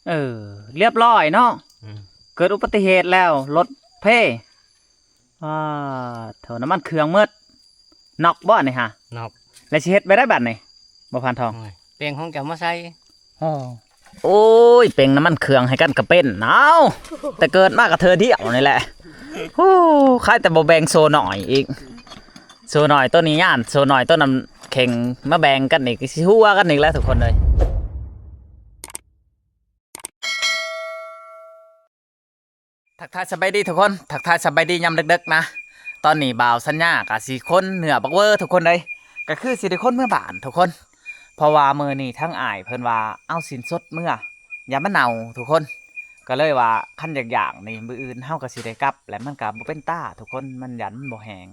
ເອີ ລຽບລ້ອຍເນາະ. ອືມ ເກີດອຸບັດຕິເຫດແລ້ວ ລົດເພ. ອາ ໂຖ ນ້ຳມັນເຄື່ອງໝົດ. ນອກບໍ່ນີ້ຫາ? ນອກ. ແລ້ວຊິເຮັດແບບໃດບັດນີ້ ບໍ່ພານທອງ? ໂອ້ຍ ເປັງຂອງເຈົ້າມາໃສ່. ໂອ້ ໂອ້ຍ ເປັງນ້ຳມັນເຄື່ອງໃຫ້ກັນກະເປັນ. ເອົ້າ ແຕ່ເກີດມາກະເທື່ອດຽວນີ້ແຫຼະ. ໂອ້ ຄາຍແຕ່ບໍ່ແບ່ງໂຊນ້ອຍອີກ. ໂຊນ້ອຍໂຕນີ້ຢ້ານ ໂຊນ້ອຍໂຕນັ້ນເຄັ່ງມາແບ່ງກັນອີກ ຊິຫົວກັນອີກແລ້ວທຸກຄົນເອີຍ. ທັກທາຍສະບາຍດີທຸກຄົນ ທັກທາຍສະບາຍດີຍາມເດິກໆນະ. ຕອນນີ້ບ່າວສັນຍາກະຊິຂົນເນື້ອບັກເວີທຸກຄົນເອີຍ ກະຄືຊິໄດ້ຂົນເມືອບ້ານທຸກຄົນ ເພາະວ່າມື້ນີ້ທາງອ້າຍເພິ່ນວ່າເອົາຊີ້ນສົດເມືອ ຢ້ານມັນເນົ່າທຸກຄົນ ກະເລີຍວ່າຄັນຢາກໆນີ້ ມື້ອື່ນເຮົາກະຊິໄດ້ກັບ ແລະມັນກະບໍ່ເປັນຕາທຸກຄົນ ມັນຢ້ານມັນບໍ່ແຫ້ງ.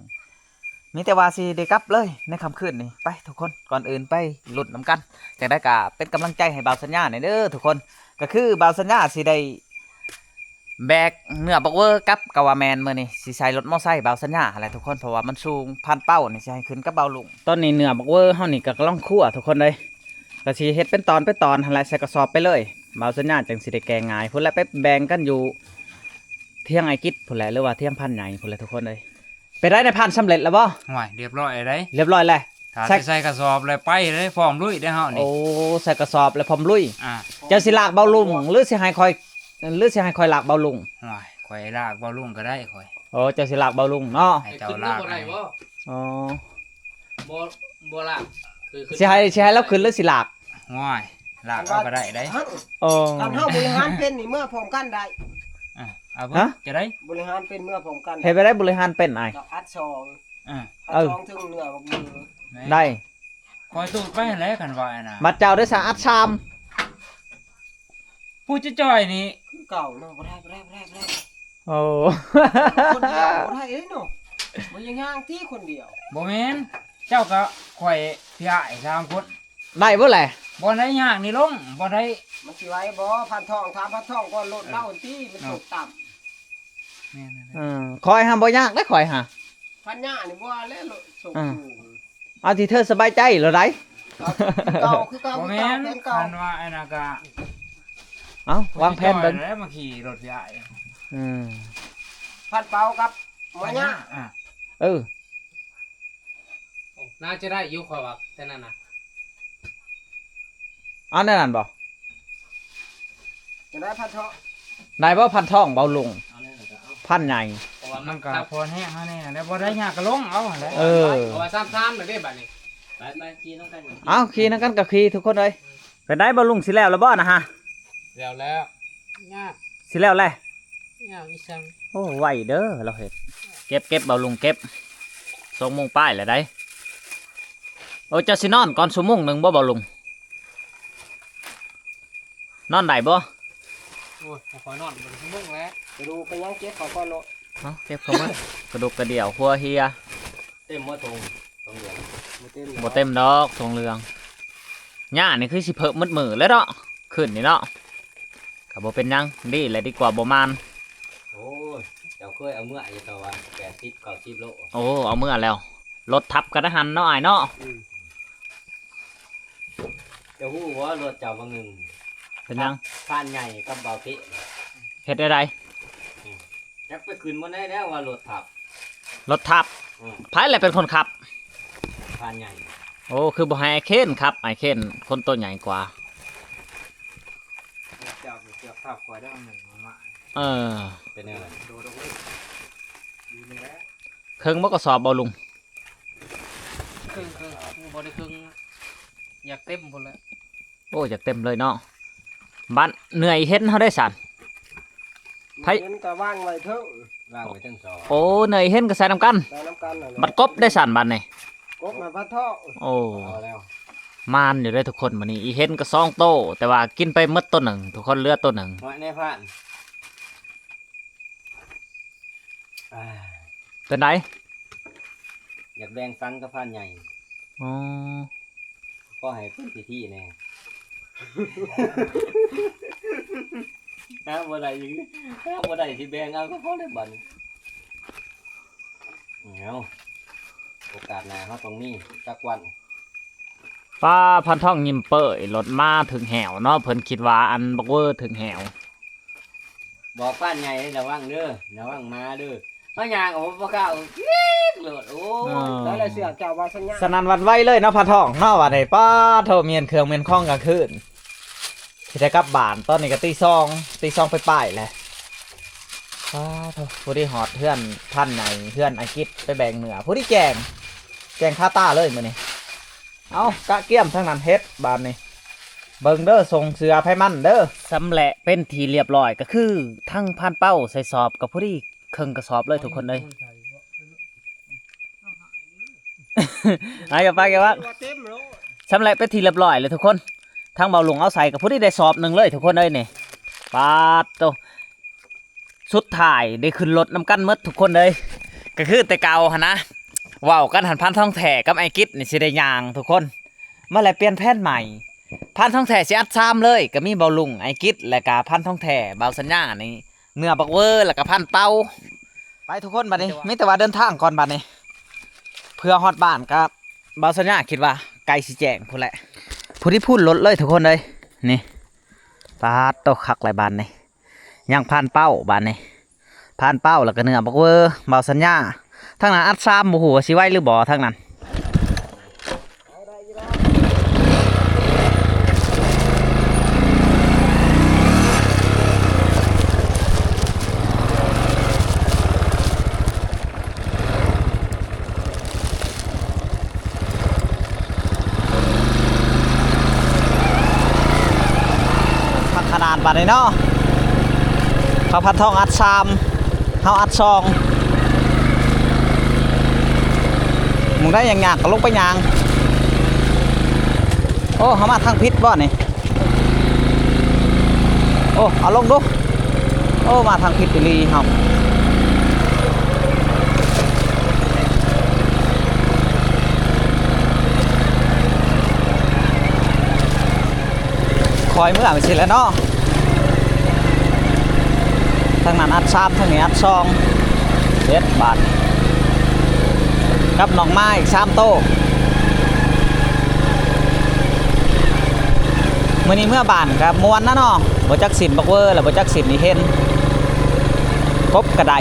ມີແຕ່ວ່າຊິໄດ້ກັບເລີຍໃນຄ່ຳຄືນນີ້. ໄປທຸກຄົນ ກ່ອນອື່ນໄປລຸ້ນນຳກັນ. ຈັ່ງໃດກະເປັນກຳລັງໃຈໃຫ້ບ່າວສັນຍາແດ່ເດີທຸກຄົນ. ກະຄືບ່າວສັນຍາຊິໄດ້ແບກເນື້ອບັກເວີກັບ ກະວ່າແມ່ນ. ມື້ນີ້ຊິໃສ່ລົດມໍໄຊບ່າວສັນຍາຫັ້ນແຫຼະທຸກຄົນ ເພາະວ່າມັນສູງ. ພານເປົານີ້ຊິໃຫ້ຂຶ້ນກັບບ່າວລຸງ. ຕອນນີ້ເນື້ອບັກເວີເຮົານີ້ກະກຳລັງຂົ້ວທຸກຄົນເອີຍ ກະຊິເຮັດເປັນຕອນເປັນຕອນຫັ້ນແຫຼະ ໃສ່ກະສອບໄປເລີຍ. ບ່າວສັນຍາຈັ່ງຊິໄດ້ແກງງ່າຍ. ພຸ້ນແຫຼະ ໄປແບ່ງກັນຢູ່ ຖຽງອ້າຍກິດພຸ້ນແຫຼະ ຫຼືວ່າຖຽງພານໃຫຍ່ພຸ້ນແຫຼະທຸກຄົນເອີຍ. ເປັນໃດນາຍພານ ສຳເລັດແລ້ວບໍ່? ໂອ້ຍ ລຽບລ້ອຍແລ້ວເດ້ ລຽບລ້ອຍແລ້ວ. ຖ້າຊິໃສ່ກະສອບແລ້ວໄປເດ້ ພ້ອມລຸຍເດ້ເຮົານີ້. ໂອ້ ໃສ່ກະສອບແລ້ວພ້ອມລຸຍ. ອ່າ ເຈົ້າຊິລາກບ່າວລຸງ ຫຼືຊິໃຫ້ຂ້ອຍ ຫຼືຊິໃຫ້ຂ້ອຍລາກບ່າວລຸງ? ໂອ້ຍ ຂ້ອຍລາກບ່າວລຸງກະໄດ້ຂ້ອຍ. ໂອ້ ເຈົ້າຊິລາກບ່າວລຸງເນາະ ໃຫ້ເຈົ້າລາກ. ອໍ ບໍ່ ບໍ່ລາກ ຄື ຄື ຊິໃຫ້ ຊິໃຫ້ລາວຂຶ້ນ ຫຼືຊິລາກ? ໂອ້ຍ ລາກເອົາກະໄດ້ເດ້. ໂອ້ ຄັນເຮົາບໍລິຫານເປັນນີ້ເມືອພ້ອມກັນໄດ້. ອ່າ ເອົາເບິ່ງ ຈະໄດ້ບໍລິຫານເປັນເມືອພ້ອມກັນ. ເຮັດແບບໃດບໍລິຫານເປັນອ້າຍ? ອັດສອງ. ອ່າ ອັດສອງເຖິງເນື້ອບັກເວີ ໄດ້. ຂ້ອຍຕູດໄປຫັ້ນແຫຼະ ຄັນວ່າອັນນະ. ບັດເຈົ້າໄດ້ສາອັດສາມ. ຜູ້ຈະຈ່ອຍນີ້ຄືເກົ່າເນາະ. ບໍ່ໄດ້ ບໍ່ໄດ້ ບໍ່ໄດ້ ບໍ່ໄດ້. ໂອ້ ຄົນດຽວບໍ່ໄດ້ເດ້ເນາະ. ບໍ່ຢ່າງຍ່າງຕິຄົນດຽວ. ບໍ່ແມ່ນ ເຈົ້າກະຂ້ອຍພີ່ອ້າຍສາມຄົນ ໄດ້ບໍ່ແຫຼະ? ບໍ່ໄດ້ຍາກນີ້ລົງ ບໍ່ໄດ້. ມັນຊິໄຫວບໍ່? ພານທອງ ຖາມພານທອງກ່ອນ. ລົດເຮົາຫັ້ນຕິ ມັນຕົກຕ່ຳ. ແມ່ນໆໆ. ເອີ ຂ້ອຍຫາບໍ່ຍາກເດ້ ຂ້ອຍຫາ. ພັນຍານີ້ບໍ່ແລ້ວ ລົດສົກສູງ. ເອົາທີ່ເທີສະບາຍໃຈໂລດໃດ. ເອົາຄືເກົ່າ ຄືເກົ່າ ຄືເກົ່າ ຄືເກົ່າ ຄືເກົ່າ. ຄັນວ່າອັນນັ້ນກະ ເອົ້າ ວາງແຜນເບິ່ງ ແລ້ວມາຂີ່ລົດໃຫຍ່. ອືມ ພັນເປົາກັບໝໍຍາ. ອ່າ ເອີ ໂອ້ ໜ້າຈະໄດ້ຢູ່ ຂ້ອຍວ່າແຕ່ນັ້ນນະ. ເອົາແນວນັ້ນບໍ່? ຈະໄດ້ພັນທອງ ໄດ້ບໍ່ພັນທອງເບົາລຸງ? ເອົາແນວນັ້ນກະເອົາ ພັນໃຫຍ່ ເພາະວ່າມັນ ມັນກະ ກະພໍແຮງເຮົາແດ່ ແລ້ວບໍ່ໄດ້ຍາກກະລົງເອົາຫັ້ນແຫຼະ. ເອີ ເພາະວ່າສາມສາມແລ້ວເດ້ບາດນີ້. ໄປໆ ຂີ່ນຳກັນ ໄປໄປ ເອົາ ຂີ່ນຳກັນກະຂີ່ທຸກຄົນເອີຍ. ເປັນໃດເບົາລຸງ ຊິແລ້ວລະບໍ່ນະຮະ? ແລ້ວແລ້ວ ຍາກ ຊິແລ້ວແຫຼະ ຍາກອີ່ສັງ. ໂອ້ ໄວເດີລາວເຮັດ. ເກັບ ເກັບ ເບົາລຸງເກັບ ສອງໂມງປາຍແລ້ວໃດ. ໂອ້ ເຈົ້າຊິນອນກ່ອນຊົ່ວໂມງໜຶ່ງບໍ່ເບົາລຸງ? ນອນໄດ້ບໍ່? ໂອ້ຍ ຂ້ອຍນອນບໍ່ໄດ້ຊົ່ວໂມງແລ້ວ. ກະດູກກະຫຍັງເກັບເຂົ້າກ່ອນໂລດ. ເອົາ ເກັບເຂົ້າໝົດ ກະດູກກະດ່ຽວ ຫົວເຫຍ. ເຕັມບໍ່ຖົງ ຖົງເຫຼືອງ? ບໍ່ເຕັມ ບໍ່ເຕັມດອກຖົງເຫຼືອງ. ຫຍ້ານີ້ຄືຊິເພີ່ມໝົດມື້ແລ້ວເນາະ ຂຶ້ນນີ້ເນາະ. ກະບໍ່ເປັນຫຍັງ ດີແຫຼະ ດີກວ່າບໍ່ມານ. ໂອ້ຍ ເຈົ້າເຄີຍເອົາເມືອຢູ່ ເຈົ້າວ່າແປດສິບເກົ້າສິບໂລ. ໂອ້ ເອົາເມືອແລ້ວ ລົດທັບກັນຫັ້ນເນາະອ້າຍເນາະ. ອືມ ເຈົ້າຮູ້ບໍ່ ລົດເຈົ້າບາງໜຶ່ງ ເປັນຫຍັງ ຄານໃຫຍ່ກັບເບົາເຕະ ເຮັດແນວໃດ? ອືມ ຈັກໄປຂຶ້ນບ່ອນໃດແລ້ວວ່າລົດທັບ. ລົດທັບ? ອືມ ໃຜແຫຼະເປັນຄົນຂັບ? ຄານໃຫຍ່. ໂອ້ ຄືບໍ່ໃຫ້ອ້າຍເຄນຂັບ ອ້າຍເຄນຄົນໂຕໃຫຍ່ກວ່າ. ເຈົ້າເກືອບທັບຂ້ອຍໄດ້ໜຶ່ງມາ. ເອີ ເປັນແນວໃດ? ໂດດອອກເລີຍ ຢູ່ນີ້ແຫຼະ. ເຄິ່ງບໍ່ກະສອບເບົາລຸງ? ເຄິ່ງ ເຄິ່ງ ບໍ່ໄດ້ເຄິ່ງ ຢາກເຕັມພຸ້ນແຫຼະ. ໂອ້ ຢາກເຕັມເລີຍເນາະ. ບາດເນື້ອອີ່ເຫັນເຮົາໄດ້ຊັ້ນ ໃຜ ເຫັນກະວາງໄວ້ເທິງ ວາງໄວ້ເທິງສອງ. ໂອ້ ເນື້ອອີ່ເຫັນກະໃສ່ນຳກັນ ໃສ່ນຳກັນ. ບາດກົບໄດ້ຊັ້ນບາດນີ້ ກົບນະ ບາດເທາະ. ໂອ້ ເອົາແລ້ວ ມານຢູ່ເດ້ທຸກຄົນ. ມື້ນີ້ອີ່ເຫັນກະສອງໂຕ ແຕ່ວ່າກິນໄປໝົດໂຕໜຶ່ງທຸກຄົນ ເຫຼືອໂຕໜຶ່ງ. ນ້ອຍແນ່ພານ. ອ່າ ເປັນໃດ? ຢາກແບ່ງສັນກັບພານໃຫຍ່. ອໍ ຂໍໃຫ້ເປັນພິທີແນ່. ຫາບໍ່ໄດ້ອີກ ຫາບໍ່ໄດ້ຊິແບ່ງເອົາກະພໍແລ້ວບາດນີ້. ເອົາ ໂອກາດໜ້າເຮົາຕ້ອງມີຈັກວັນ. ປ້າ ພັນທອງຍິ້ມເປີ້ຍ ລົດມາຖືກແຮ້ວເນາະ ເພິ່ນຄິດວ່າອັນບັກເວີຖືກແຮ້ວ. ບອກພານໃຫຍ່ ລະວັງເດີ ລະວັງໝາເດີ ເຮົາຍ່າງອອກບໍ່ກ້າອີກໂລດ. ໂອ້ຍ ເອີ ແລ້ວເສື້ອເຈົ້າວ່າສັນຍາ ສະໜັ່ນຫວັ່ນໄຫວເລີຍເນາະ ພັນທອງເນາະ ບາດນີ້. ປ້າໂທ້ ມ້ຽນເຄື່ອງມ້ຽນຂອງກາງຄືນ ຊິໄດ້ກັບບ້ານ. ຕອນນີ້ກໍຕີສອງ ຕີສອງປາຍໆແຫຼະ. ປ້າໂທ້ ພໍດີຮອດເຮືອນພານໃຫຍ່ ເຮືອນອ້າຍກິດ ໄປແບ່ງເນື້ອ ພໍດີແຈ້ງ ແຈ້ງຄາຕາເລີຍມື້ນີ້. ເອົາ ກະກຽມທາງນັ້ນເຮັດບາດນີ້ ເບິ່ງເດີ ສົ່ງເສືອໃຜມັນເດີ. ຊຳແຫຼະເປັນທີ່ລຽບຮ້ອຍ ກໍຄືທັງພານເປົາໃສ່ສອບ ກໍພໍດີເຄິ່ງກະສອບເລີຍທຸກຄົນເອີຍ. ອາ ຢ່າປາກ ຢ່າປາກ ວ່າເຕັມໂລດ. ຊຳແຫຼະເປັນທີ່ລຽບຮ້ອຍເລີຍທຸກຄົນ ທາງເບົາລຸງເອົາໃສ່ກໍພໍດີໄດ້ສອບໜຶ່ງເລີຍທຸກຄົນເອີຍນີ້. ປາດໂທ້ ສຸດທ້າຍໄດ້ຂຶ້ນລົດນຳກັນໝົດທຸກຄົນເອີຍ. ກໍຄືແຕ່ເກົ່າຫັ້ນນະ ເວົ້າກັນຫັ້ນ ພັນທອງແທ້ກັບອ້າຍກິດນີ້ຊິໄດ້ຍ່າງທຸກຄົນ. ມາແລ້ວປ່ຽນແຜນໃໝ່ ພັນທອງແທ້ຊິອັດຊາມເລີຍ ກໍມີເບົາລຸງ ອ້າຍກິດ ແລະກະພັນທອງແທ້ ບ່າວສັນຍານີ້ ເນື້ອບັກເວີ ແລະກະພານເປົາ. ໄປທຸກຄົນ ບາດນີ້ມີແຕ່ວ່າເດີນທາງກ່ອນບາດນີ້ ເພື່ອຮອດບ້ານກະ ບ່າວສັນຍາຄິດວ່າໃກ້ຊິແຈ້ງພຸ້ນແຫຼະ. ຜູ້ທີ່ພູນລົດເລີຍທຸກຄົນເອີຍ ນີ້ ປາດໂທ້ ຄັກຫຼາຍບາດນີ້. ຍັງພານເປົ້າບາດນີ້ ພານເປົ້າ ແລ້ວກໍເນື້ອບັກເວີ ບ່າວສັນຍາ. ທາງນັ້ນອັດຊາມ ບໍ່ຮູ້ວ່າຊິໄຫວຫຼືບໍ່ທາງນັ້ນ. ຄັກຂະໜາດບາດນີ້ເນາະ ເຂົາພັນທອງອັດຊາມ ເຮົາອັດຊອງ. ໝ່ອງໃດຍາກໆກໍລົງໄປຍ່າງ. ໂອ້ ເຮົາມາທາງຜິດບໍ່ນີ້? ໂອ້ ເອົາລົງດູ. ໂອ້ ມາທາງຜິດອີ່ຫຼີເຮົາ. ຄ່ອຍເມືອໄປຊີ້ແຫຼະເນາະ. ທາງນັ້ນອັດຊາມ ທາງນີ້ອັດຊອງ. ເຈັດບາດ ກັບໜອກໄມ້ອີກສາມໂຕ. ມື້ນີ້ເມືອບ້ານກໍມ່ວນນະເນາະ ບໍ່ຈັກສິນບັກເວີ ແລະບໍ່ຈັກສິນອີເຫັນ ກົບກໍໄດ້.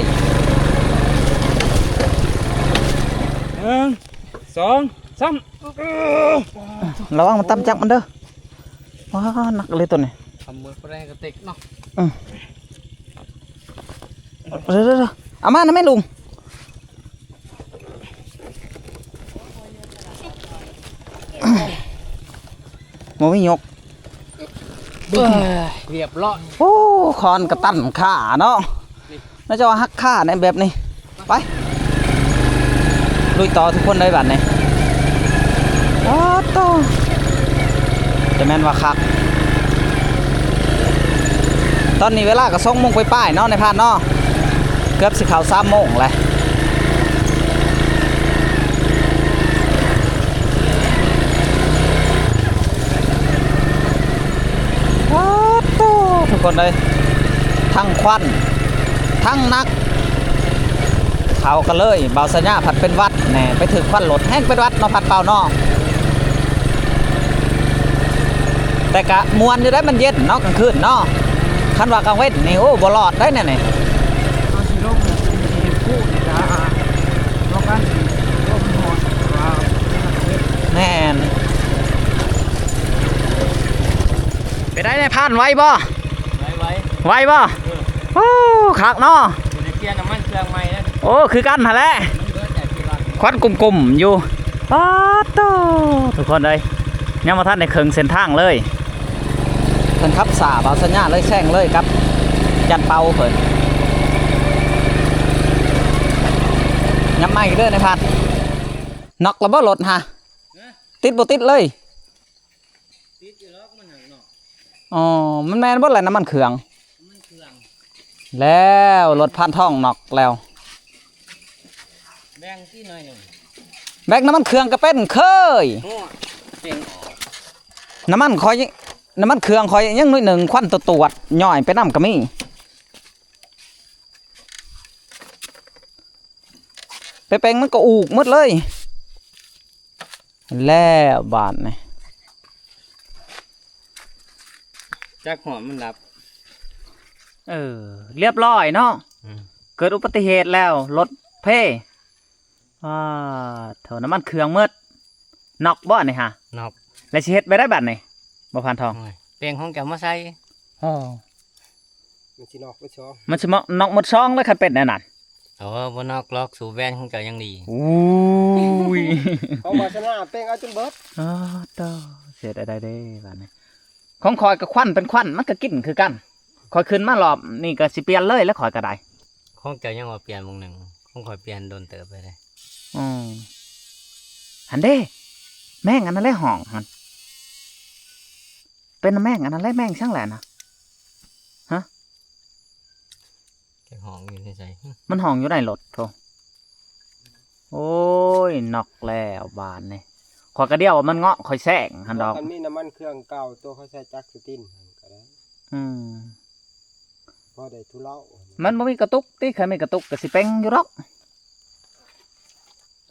ໜຶ່ງ ສອງ ສາມ. ລະວັງມັນຕຳຈັກມັນເດີ. ວ້າ ໜັກເລີຍໂຕນີ້ ທຳມືໄປແລງກະຕິກເນາະ. ອື ເດີໆໆ ເອົາມານຳແມ່ລຸງ. ບໍ່ມີຍົກ. ເອີຍ ຮຽບຮ້ອຍ. ໂອ້ ຄອນກະຕັນຂາເນາະ. ໜ້າຈະວ່າຫັກຂາແນະແບບນີ້. ໄປ ລຸຍຕໍ່ທຸກຄົນເລີຍບາດນີ້. ໂອ້ໂຕ ຈະແມ່ນວ່າຄັກ. ຕອນນີ້ເວລາກໍສອງໂມງປາຍໆເນາະ ນາຍພານເນາະ ເກືອບຊິເຂົ້າສາມໂມງແລ້ວ. ໂອ້ໂຕ ທຸກຄົນເອີຍ ທັງຄວັນ ທັງໜັກ ເຂົ້າກັນເລີຍ. ບ່າວສັນຍາພັດເປັນຫວັດແນ່ ໄປຖືກຄວັນລົດ ແຮ່ງເປັນຫວັດເນາະ ພັດເປົ່າເນາະ. ແຕ່ກະມ່ວນຢູ່ໄດ໋ ມັນເຢັນເນາະ ກາງຄືນເນາະ. ຄັນວ່າກາງເວັນນີ້ ໂອ້ ບໍ່ລອດໄດ໋ແນວນີ້. ເຮົາຊິລົງເຮັດພູນີ້ລະ ບໍ່ກັນຊິລົມຮ້ອນວ່າ. ແມ່ນ. ເປັນໃດນາຍພານ ໄຫວບໍ່? ໄຫວ ໄຫວ ໄຫວບໍ່? ເອີ ໂອ້ ຄັກເນາະ. ຊິໄດ້ປ່ຽນນ້ຳມັນເຄື່ອງໃໝ່ເດ້. ໂອ້ ຄືກັນຫັ້ນແຫຼະ ມັນເບິດແລ້ວທີ່ວ່າ ຄວັນກຸ້ມໆຢູ່. ປາດໂທ້ ທຸກຄົນເອີຍ ຍັງບໍ່ທັນໄດ້ເຄິ່ງເສັ້ນທາງເລີຍ. ເພິ່ນຂັບຊ້າ ບ່າວສັນຍາເລີຍແຊງເລີຍກັບຈັນເປົາເພິ່ນ. ຫຍັບມາອີກເດີນາຍພັດ. ນັອກລະບໍ່ລົດຫະ? ຕິດບໍ່ຕິດເລີຍ? ຕິດຢູ່ດອກ ມັນຫຍັງເນາະ. ອໍ ມັນແມ່ນເບິດແຫຼະ ນ້ຳມັນເຄື່ອງ. ນ້ຳມັນເຄື່ອງ. ແລ້ວລົດພານທອງນັອກແລ້ວ. ແບ່ງຕິໜ້ອຍໜຶ່ງ. ແບ່ງນ້ຳມັນເຄື່ອງກໍເປັນເຄີຍ. ໂອ້ຍ ເປັນ. ນ້ຳມັນຂ້ອຍ ນ້ຳມັນເຄື່ອງຂ້ອຍຍັງໜ້ອຍໜຶ່ງ ຄວັນຕົວດໆ ຍ້ອຍໄປນຳກໍມີ. ໄປເປັ່ງມັນກໍອູກໝົດເລີຍ. ແລ້ວບາດນີ້ ຈັກຮອດມັນດັບ. ເອີ ລຽບຮ້ອຍເນາະ. ອືມ ເກີດອຸບັດຕິເຫດແລ້ວ ລົດເພ. ອາ ໂຖ ນ້ຳມັນເຄື່ອງໝົດ. ນອກບໍ່ນີ້ຫາ? ນອກ. ແລ້ວຊິເຮັດແບບໃດບັດນີ້ ບໍ່ພານທອງ? ໂອ້ຍ ແປງຂອງເຈົ້າມາໃສ່. ໂອ້ ມັນຊິນອກໝົດຊ່ອງ ມັນຊິມານອກໝົດຊ່ອງເລີຍ ຄັນເປັນແນວນັ້ນ. ໂອ້ ບໍ່ນອກຫຼອກ ສູບແວ່ນຂອງເຈົ້າຍັງດີ. ໂອ້ຍ ຂອງວາສະໜາເປັງເອົາຈົນເບິດ. ອໍ ໂຕ ເສຍດາຍເດ້ບາດນີ້. ຂອງຂ້ອຍກໍຄວັນເປັນຄວັນ ມັນກໍກິນຄືກັນ. ຂ້ອຍຂຶ້ນມາລອບນີ້ກໍຊິປ່ຽນເລີຍແຫຼະ ຂ້ອຍກໍໄດ້. ຂອງເຈົ້າຍັງວ່າປ່ຽນໝ່ອງໜຶ່ງ ຂອງຂ້ອຍປ່ຽນດົນເຕີບໄປເດ້. ອືມ ຫັ້ນເດ້ ແມງອັນນັ້ນແຫຼະຮ້ອງຫັ້ນ. ເປັນແມງອັນນັ້ນແຫຼະ ແມງສັງແຫຼະນະ? ຮະ? ຈັກຮ້ອງຢູ່ໃນໃສ? ມັນຮ້ອງຢູ່ໃນລົດໂທ. ໂອ້ຍ ນອກແລ້ວບາດນີ້. ຂ້ອຍກະດຽວວ່າມັນເງາະຂ້ອຍແຊງຫັ້ນດອກ. ຄັນມີນ້ຳມັນເຄື່ອງເກົ່າ ໂຕເຂົາໃສ່ຈັກສະຕິນຫັ້ນກະໄດ້. ອືມ ພໍໄດ້ທຸເລົາ. ມັນບໍ່ມີກະຕຸກຕິ? ຄັນມີກະຕຸກກະຊິເປັງຢູ່ດອກ.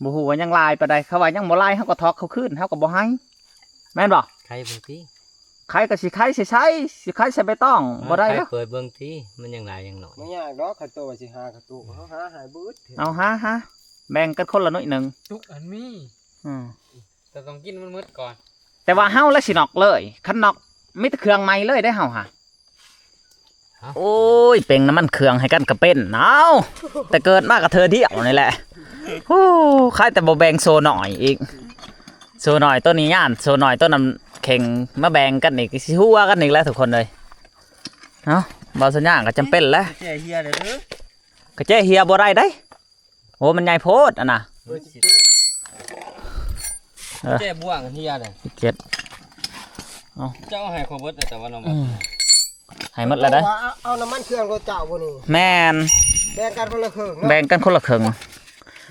ບໍ່ຮູ້ວ່າຍັງຫຼາຍປານໃດ. ຄັນວ່າຍັງບໍ່ຫຼາຍ ເຮົາກໍຖອກເຂົາຄືນ ເຮົາກໍບໍ່ໃຫ້ ແມ່ນບໍ່? ໄຂເບິ່ງຕິ. ໄຂກໍຊິໄຂໃສ່ໃສ? ຊິໄຂໃສ່ໃບຕອງ ເອີ ບໍ່ໄດ້ດອກ. ໄຂເປີດເບິ່ງຕິ ມັນຍັງຫຼາຍຍັງໜ້ອຍ. ບໍ່ຍາກດອກ ຄັນໂຕວ່າຊິຫາກະຕຸກ ເຮົາຫາໃຫ້ເບິດ. ເອົາ ຫາ ຫາ ແບ່ງກັນຄົນລະໜ້ອຍໜຶ່ງ. ຕຸກອັນມີ. ອືມ ແຕ່ຕ້ອງກິນມັນໝົດກ່ອນ. ແຕ່ວ່າເຮົາລະຊິນອກເລີຍ ຄັນນອກມີແຕ່ເຄື່ອງໃໝ່ເລີຍເດ້ເຮົາຫາ. ໂອ້ຍ ເປັງນ້ຳມັນເຄື່ອງໃຫ້ກັນກະເປັນ. ເອົ້າ ແຕ່ເກີດມາກະເທື່ອດຽວນີ້ແຫຼະ. ໂອ້ ຂາຍແຕ່ບໍ່ແບ່ງໂຊນ້ອຍອີກ. ໂຊນ້ອຍໂຕນີ້ຢ້ານ ໂຊນ້ອຍໂຕນັ້ນເຄັ່ງມາແບ່ງກັນອີກ ຊິຫົວກັນອີກແລ້ວທຸກຄົນເອີຍ. ເອົ້າ ເບົາສັນຍາງກໍຈຳເປັນແຫຼະ. ແຈເຮຍເດີ ກະແຈເຮຍບໍ່ໄດ້ເດ້. ໂອ້ ມັນໃຫຍ່ໂພດອັນນະ. ເອີ ແຈບ່ວງເຮຍເດ້. ສິບເຈັດ ເອົາ ເຈົ້າເອົາໃຫ້ຂ້ອຍເບິດ ແຕ່ວ່ານ້ອງ ອືມ ໃຫ້ໝົດແລ້ວເດ້. ເອົາ ເອົານ້ຳມັນເຄື່ອງລົດເຈົ້າບໍ່ນີ້? ແມ່ນ ແບ່ງກັນຄົນລະເຄິ່ງເນາະ. ແບ່ງກັນຄົນລະເຄິ່ງ.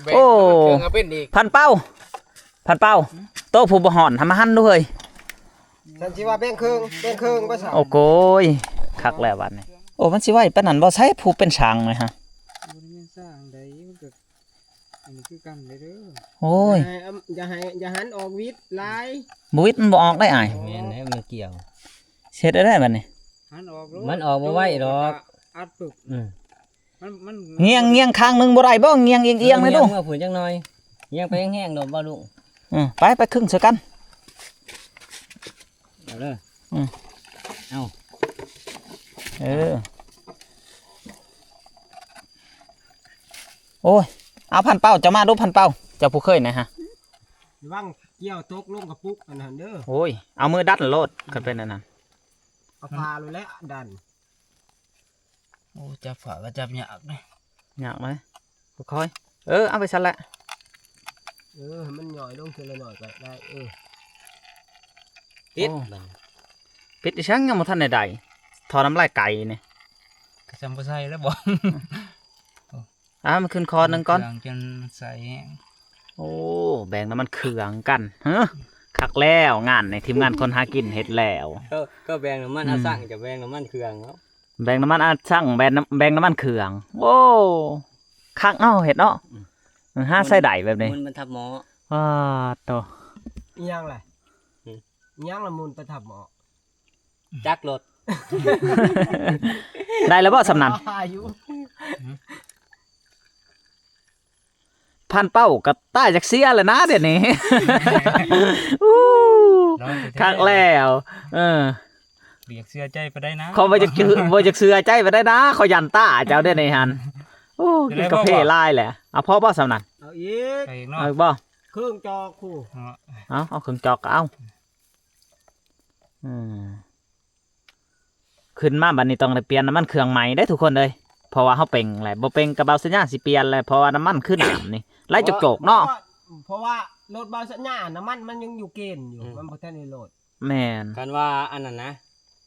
ແບ່ງ ໂອ້ ເຄື່ອງເອົາເປັນອີກ. ພັນເປົ້າ ພັນເປົ້າ ໂຕຜູ້ບໍ່ຮ້ອນ ຫາມາຫັນດູເຮີ້ຍ. ສັນຊິວ່າແບ່ງເຄິ່ງ ແບ່ງເຄິ່ງວ່າຊັ້ນ. ໂອ້ໂກຍ ຄັກແລ້ວບາດນີ້. ໂອ້ ມັນຊິໄວປານນັ້ນບໍ່? ໃສຜູ້ເປັນຊ່າງນະຮະ? ບໍ່ໄດ້ແມ່ນຊ່າງໃດ ມັນກໍອັນນີ້ຄືກັນເດີ. ໂອ້ຍ ຢ່າໃຫ້ ຢ່າໃຫ້ ຢ່າຫັນອອກວິດຫຼາຍ. ບໍ່ວິດມັນບໍ່ອອກໄດ໋ອ້າຍ. ແມ່ນແຫຼະ ມັນກ່ຽວ. ເຮັດໄດ້ບາດນີ້. ຫັນອອກໂລດ ມັນອອກບໍ່ໄວດອກ. ອັດປຶບ. ອືມ ມັນ ມັນ ງຽງ ງຽງຂ້າງໜຶ່ງບໍ່ໄດ້ບໍ່? ງຽງອຽງໆ ເອີ ໜ້ອຍດູ. ງຽງມາພຸ້ນຈັກໜ້ອຍ ງຽງໄປແຮງໆ ໂດດບໍ່ລຸ. ເອີ ໄປ ໄປຄຶ່ງໃສ່ກັນ. ເອົາເດີ. ອືມ ເອົາ ເອີ ໂອ້ຍ ເອົາ ພັນເປົ້າ ເຈົ້າມາດູ ພັນເປົ້າ ເຈົ້າຜູ້ເຄີຍນະຮະ. ລະວັງກ່ຽວຕົກລົງກະປຸກອັນນັ້ນເດີ. ໂອ້ຍ ເອົາມືດັນໂລດ ຄັນເປັນອັນນັ້ນ ເອົາພາໂລດແຫຼະດັນ. ໂອ້ ຈັບຝາກະຈັບຍາກເດ້. ຍາກເລີຍ ຄ່ອຍໆ. ເອີ ເອົາໄປຊັ້ນແຫຼະ. ເອີ ໃຫ້ມັນຫຍ້ອຍລົງເທື່ອລະໜ້ອຍກະໄດ້. ເອີ ຕິດ. ໂອ້ ບັດນີ້ ປິດອີ່ຫຍັງ ຍັງບໍ່ທັນໄດ້ໄດ້ ທໍ່ນ້ຳລາຍໄກ່ນີ້. ກະຈຳບໍ່ໃສ່ແລ້ວບໍ່? ອ່າ ມັນຂຶ້ນຄໍໜຶ່ງກ່ອນ ເຄື່ອງຈົນໃສ່ແຮງ. ໂອ້ ແບ່ງນ້ຳມັນເຄື່ອງກັນ. ເຮີ ຄັກແລ້ວ ງານນີ້ ທີມງານຄົນຫາກິນເຮັດແລ້ວ. ເຂົາ ເຂົາແບ່ງນ້ຳມັນ ອືມ ອາຊັງ ຈະແບ່ງນ້ຳມັນເຄື່ອງເນາະ. ແບ່ງນ້ຳມັນອາຊັງ ແບ່ງນ້ຳ ແບ່ງນ້ຳມັນເຄື່ອງ. ໂອ້ ຄັກເນາະ ເຮັດເນາະ. ອືມ ເອີ ຫາໃສ່ໄດ້ແບບນີ້ ໝູນມັນທັບໝໍ້. ປາດໂຕ ອີຫຍັງລະ? ອືມ ອີຫຍັງລະໝູນໄປທັບໝໍ້? ຈັກລົດ. ໄດ້ແລ້ວບໍ່ສ່ຳນັ້ນ? ພັນເປົ້າກໍຕາຢາກເສຍແລ້ວນະດຽວນີ້. ອູ້ ຄັກແລ້ວ. ເອີ ບໍ່ຢາກເຊື່ອໃຈປານໃດນະ. ຂ້ອຍບໍ່ຢາກ ບໍ່ຢາກເຊື່ອໃຈປານໃດນະ ຂ້ອຍຢ້ານຕາເຈົ້າເດ້ນີ້ຫັ້ນ. ໂອ້ ກິນກາເຟຫຼາຍແຫຼະ. ເອົາພໍບໍ່ສ່ຳນັ້ນ? ເອົາອີກ ເອົາອີກເນາະ. ເອົາອີກບໍ່? ເຄິ່ງຈອກພຸ້ນ. ເອົາ ເອົາເຄິ່ງຈອກກໍເອົາ. ອືມ ຂຶ້ນມາບັດນີ້ຕ້ອງໄດ້ປ່ຽນນ້ຳມັນເຄື່ອງໃໝ່ເດ້ທຸກຄົນເອີຍ ເພາະວ່າເຮົາເປັ່ງແຫຼະ ບໍ່ເປັ່ງກະເບົາສັນຍາຊິປ່ຽນແຫຼະ ເພາະວ່ານ້ຳມັນຄືນ້ຳນີ້ໄຫຼໂຈກໆເນາະ. ເພາະວ່າ ເພາະວ່າລົດເບົາສັນຍານ້ຳມັນມັນຍັງຢູ່ເກນຢູ່. ອືມ ມັນບໍ່ທັນໄດ້ໂລດ. ແມ່ນ ຄັນວ່າອັນນັ້ນນະ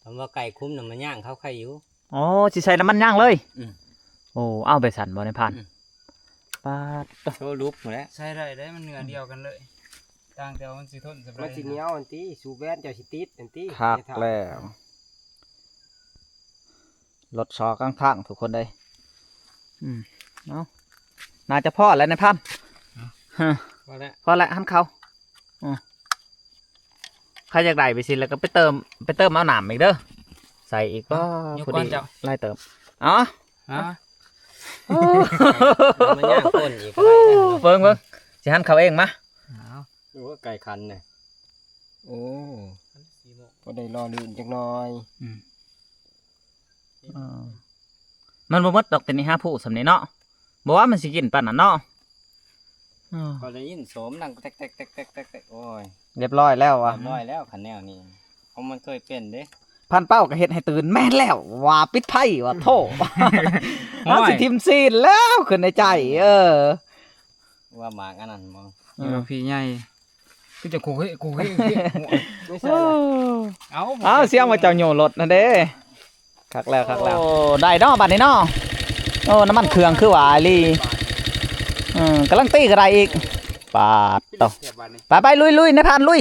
ຄັນວ່າໃກ້ຄຸ້ມນ້ຳມັນຍາງເຂົາໄຄຢູ່. ອໍ ຊິໃສ່ນ້ຳມັນຍາງເລີຍ. ອືມ ໂອ້ ເອົາໄປຊັ້ນບໍ່ນາຍພານ? ອືມ ປາດໂທ້ ລຸບພຸ້ນແຫຼະ. ໃສ່ໄດ້ເດ້ ມັນເນື້ອດຽວກັນເລີຍ ຕ່າງແຕ່ວ່າມັນຊິທົນສຳໄດ. ມັນຊິໜຽວຫັ້ນຕິ ສູບແວ່ນເຈົ້າຊິຕິດຫັ້ນຕິ. ຄັກແລ້ວ ລົດຊໍກາງທາງທຸກຄົນເອີຍ. ອືມ ເອົາ ໜ້າຈະພໍແລ້ວນາຍພານ. ເອີ ພໍແລ້ວ ພໍແລ້ວ ຫັນເຂົ້າ. ອືມ ໃຜຢາກໄດ້ໄປຊິແລ້ວກໍໄປເຕີມ ໄປເຕີມເອົານ້ຳອີກເດີ. ໃສ່ອີກ ອໍ ພໍດີ ເຈົ້າ ຫຼາຍເຕີບ. ເອົາ ຮະ ໂອ້ ມັນຍ່າງຄົນອີກ ເບິ່ງໆ ຊິຫັນເຂົ້າເອງມາ. ເອົາ ໂອ້ ໄກ່ຂັນນະ. ໂອ້ ພໍໄດ້ລໍລື່ນຈັກໜ່ອຍ. ອືມ ເອີ ມັນບໍ່ໝົດດອກ ແຕ່ນີ້ຫາຜູ້ສ່ຳນີ້ເນາະ ບໍ່ວ່າມັນຊິກິນປານນັ້ນເນາະ. ເອີ ກໍໄດ້ຍິນໂສມດັງແຕັກໆໆໆໆ. ໂອ້ຍ ຮຽບຮ້ອຍແລ້ວວ່າ ຮຽບຮ້ອຍແລ້ວ ຄັນແນວນີ້ ຂອງມັນເຄີຍເປັນເດ້. ພັນເປົ້າກໍເຮັດໃຫ້ຕື່ນ ແມ່ນແລ້ວວ່າ ປິດໄຟວ່າ ໂທ້ ເຮົາຊິຖິ້ມຊີ້ນແລ້ວ ຄິດໃນໃຈ. ເອີ ວ່າໝາກອັນນັ້ນບໍ່ ເອີ ວ່າຜີໃຫຍ່ ຄືຈະໂຄເຮໂຄເຮ ໂອ້ ເອົາ ເອົາ ສຽງວ່າເຈົ້າໂຍລົດນັ້ນເດ້. ຄັກແລ້ວ ຄັກແລ້ວ. ໂອ້ ໄດ້ເນາະ ບັດນີ້ເນາະ. ໂອ້ ນ້ຳມັນເຄື່ອງຄືວ່າອີ່ຫຼີ. ເອີ ກຳລັງຕີກໍໄດ້ອີກ. ປາດໂຕ ໄປໆ ລຸຍໆ ນາຍພານລຸຍ.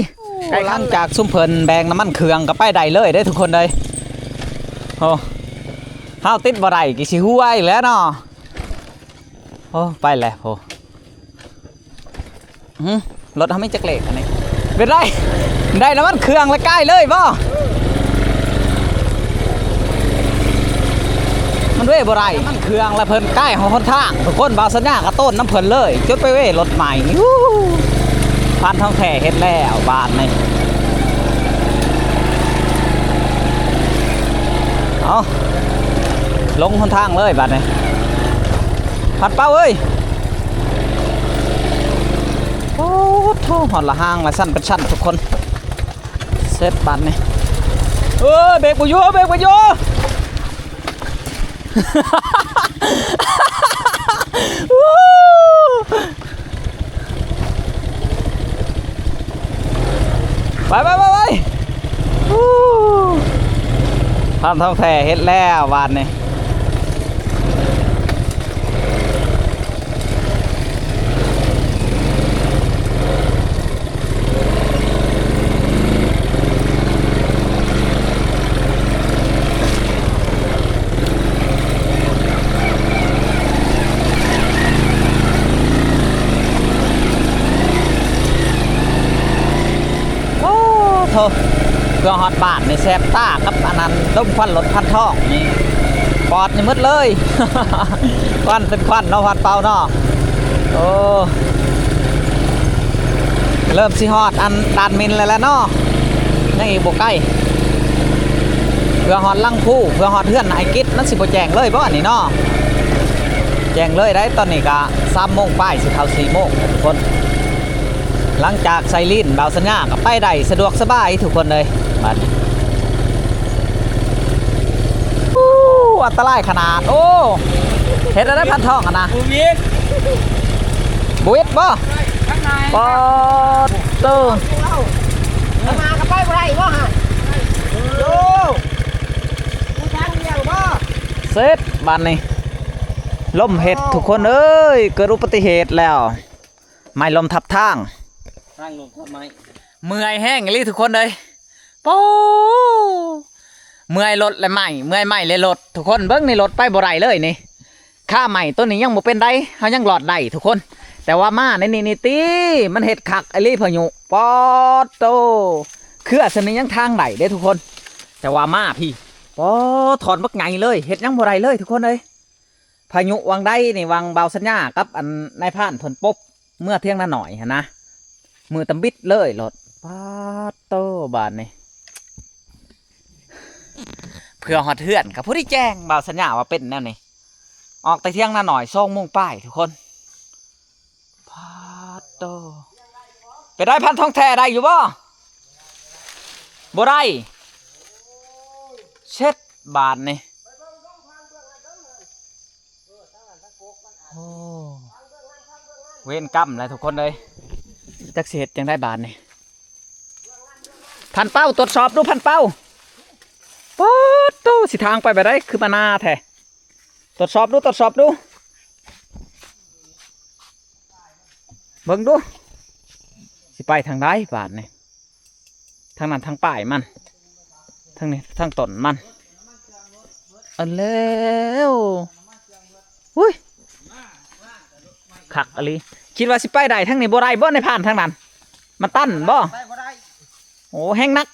ຫຼັງຈາກຊຸມເພິ່ນແບ່ງນ້ຳມັນເຄື່ອງກໍໄປໄດ້ເລີຍເດ້ທຸກຄົນເອີຍ. ໂອ້ ເຮົາຕິດບໍ່ໄດ້ກໍຊິຫົວອີກແລ້ວເນາະ. ໂອ້ ໄປແລ້ວ. ໂອ້ ຫຶ ລົດເຮົາມີຈັກເລກອັນນີ້? ເປັນໄດ ໄດ້ນ້ຳມັນເຄື່ອງແລ້ວກາຍເລີຍບໍ່? ມັນເວບໍ່ໄດ້ ນ້ຳມັນເຄື່ອງແລ້ວເພິ່ນກາຍຮອດຫົນທາງ. ທຸກຄົນ ບ່າວສັນຍາກໍໂຕ້ນນຳເພິ່ນເລີຍ ຈົນໄປເວລົດໃໝ່. ອູ້ ພັນທອງແທ້ເຮັດແລ້ວບາດນີ້. ເອົາ ລົງຫົນທາງເລີຍບາດນີ້ ພັນເປົ້າເອີຍ. ໂອ້ໂທ້ ຮອດລະຮາງລະຊັ້ນເປັນຊັ້ນທຸກຄົນ. ເສັດບາດນີ້. ເອີຍ ເບຣກບໍ່ຢູ່ ເບຣກບໍ່ຢູ່. ໄປ ໄປ ໄປ ໄປ. ພັນທອງແທ້ເຮັດແລ້ວບາດນີ້. ໂອ້ໂທ້ ເພື່ອຮອດບ້ານນີ້ແສບຕາກັບອັນນັ້ນ ດົມຄວັນລົດພັນທອງນີ້ ປອດນີ້ໝົດເລີຍ. ຄວັນເປັນຄວັນເນາະ ພັນເປົ້າເນາະ. ໂອ້ ເລີ່ມຊິຮອດອັນດ່ານໝິ່ນແລ້ວແຫຼະເນາະ ຍັງອີກບໍ່ໄກ. ເພື່ອຮອດຫຼັງພູ ເພື່ອຮອດເຮືອນອ້າຍກິດ ມັນຊິບໍ່ແຈ້ງເລີຍບໍ່ອັນນີ້ເນາະ? ແຈ້ງເລີຍໄດ໋. ຕອນນີ້ກະສາມໂມງປາຍ ຊິເຂົ້າສີ່ໂມງທຸກຄົນ. ຫຼັງຈາກໃສ່ລີນ ບ່າວສັນຍາກໍໄປໄດ້ສະດວກສະບາຍທຸກຄົນເອີຍ ບາດນີ້. ໂອ້ ອັນຕະລາຍຂະໜາດ. ໂອ້ ເຮັດແນວໃດພັນທອງຫັ້ນນະ? ບໍ່ຫວິດ ບໍ່ຫວິດບໍ່? ປາດໂທ້ ເອົາມາກໍໄປບໍ່ໄດ້ບໍ່ຫະ? ໂອ້ ຜູ້ທາງລ້ຽງບໍ່? ເສັດບາດນີ້ ລົມເຮັດທຸກຄົນເອີຍ ເກີດອຸບັດຕິເຫດແລ້ວ. ໄມ້ລົ້ມທັບທາງ ທາງລົງຕົ້ນໄມ້. ເມື່ອຍແຮງອີ່ຫຼີທຸກຄົນເອີຍ. ໂອ້ ເມື່ອຍລົດແລະໄມ້ ເມື່ອຍໄມ້ແລະລົດ. ທຸກຄົນເບິ່ງນີ້ ລົດໄປບໍ່ໄດ້ເລີຍນີ້. ຄາໄມ້ໂຕນີ້ຍັງບໍ່ເປັນໃດ ເຮົາຍັງລອດໄດ້ທຸກຄົນ. ແຕ່ວ່າມາໃນນີ້ນີ້ຕິ ມັນເຮັດຄັກອີ່ຫຼີພາຍຸ. ປາດໂທ້ ເຄືອສ່ຳນີ້ຍັງທາງໄດ້ເດ້ທຸກຄົນ. ແຕ່ວ່າມາພີ້ ປາດ ທ່ອນບັກໃຫຍ່ເລີຍ ເຮັດຫຍັງບໍ່ໄດ້ເລີຍທຸກຄົນເອີຍ. ພາຍຸຫວ່າງໃດນີ້ ຫວ່າງບ່າວສັນຍາກັບອັນນາຍພານເພິ່ນປົບເມືອທຽງນານ້ອຍຫັ້ນນະ ມືຕຳບິດເລີຍໂລດ. ປາດໂທ້ ບາດນີ້ ເພື່ອຮອດເຮືອນກໍພໍດີແຈ້ງ ບ່າວສັນຍາວ່າເປັນແນວນີ້. ອອກແຕ່ທຽງນານ້ອຍສອງໂມງປາຍທຸກຄົນ. ປາດໂທ້ ເປັນໃດພັນທອງແທ້ ໄດ້ຢູ່ບໍ່? ບໍ່ໄດ້. ເຊັດບາດນີ້. ໂອ້ ເວນກຳແຫຼະທຸກຄົນເອີຍ ຈັກຊິເຮັດຈັ່ງໃດບາດນີ້. ພັນເປົ້າ ກວດສອບດູພັນເປົ້າ. ປາດໂທ້ ຊິທາງໄປແບບໃດ ຄືມານາແທ້. ກວດສອບດູ ກວດສອບດູ ເບິ່ງດູ ຊິໄປທາງໃດບາດນີ້. ທາງນັ້ນທາງປ້າຍມັນ ທາງນີ້ທາງຕົ້ນມັນ. ເອົາແລ້ວ ອຸ້ຍ ຄັກອີ່ຫຼີ. ຄິດວ່າຊິໄປໄດ້ທາງນີ້ ບໍ່ໄດ້ບໍ່ ນາຍພານ? ທາງນັ້ນມັນຕັນບໍ່? ໄປບໍ່ໄດ້. ໂອ້ ແຮງໜັກ.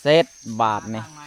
ເຊັດບາດນີ້. ທາງໃໝ່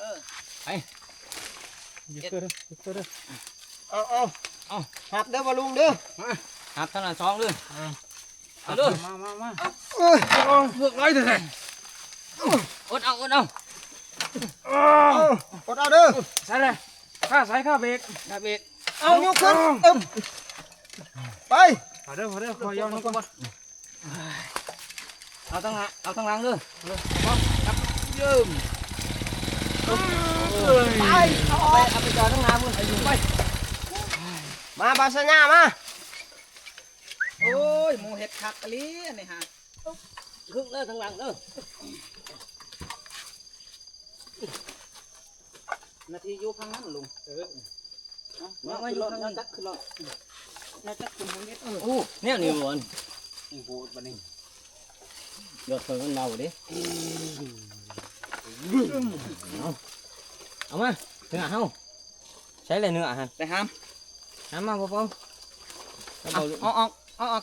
ເອີ ໄປ ເຮັດເດີ ເຮັດເດີ ເອົາ ເອົາ ເອົາ ຮັບເດີພໍ່ລຸງເດີ ມາ ຮັບທັງນັ້ນສອງເດີ ເອົາເດີ ມາ ມາ ມາ ເອີ ເລືອກຫຼາຍແທ້ໆ ອົດເອົາ ອົດເອົາ ເອົາ ອົດເອົາເດີ ໃສ່ເລີຍ ຂ້າໃສ່ ຂ້າເບຣກ ຂ້າເບຣກ ເອົາ ຍົກຂຶ້ນ ເອີ ໄປ ເອົາເດີ ເອົາເດີ ຂໍຍອມກ່ອນ ເອົາທາງໜ້າ ເອົາທາງຫຼັງເດີ ເອົາ ເອີ ໄປ ເອົາໄປ ເອົາໄປຈອດທາງໜ້າພຸ້ນ ໄປ ມາ ບາດສັນຍາ ມາ ໂອ້ຍ ໝູເຮັດຄັກອີ່ຫຼີອັນນີ້ຫາ ຄຶກເດີ ທາງຫຼັງເດີ ໜ້າທີ່ຢູ່ທາງນັ້ນລຸງ ເອີ ມາ ມາຢູ່ທາງນັ້ນ ຈັກຂຶ້ນເນາະ ແນວຈັກຂຶ້ນ ໂອ້ ແນວນີ້ບໍ່ ນີ້ໂຫດບັດນີ້ ຍອດເພິ່ນມັນເບົາເດ້ ເອົາ ເອົາມາ ເນື້ອເຮົາ ໃຊ້ແຫຼະເນື້ອຫັ້ນ ໄປຫາມ ຫາມມາ ບໍ່ເປົາ ເອົາອອກ ເອົາອອກ ເອົາອອກ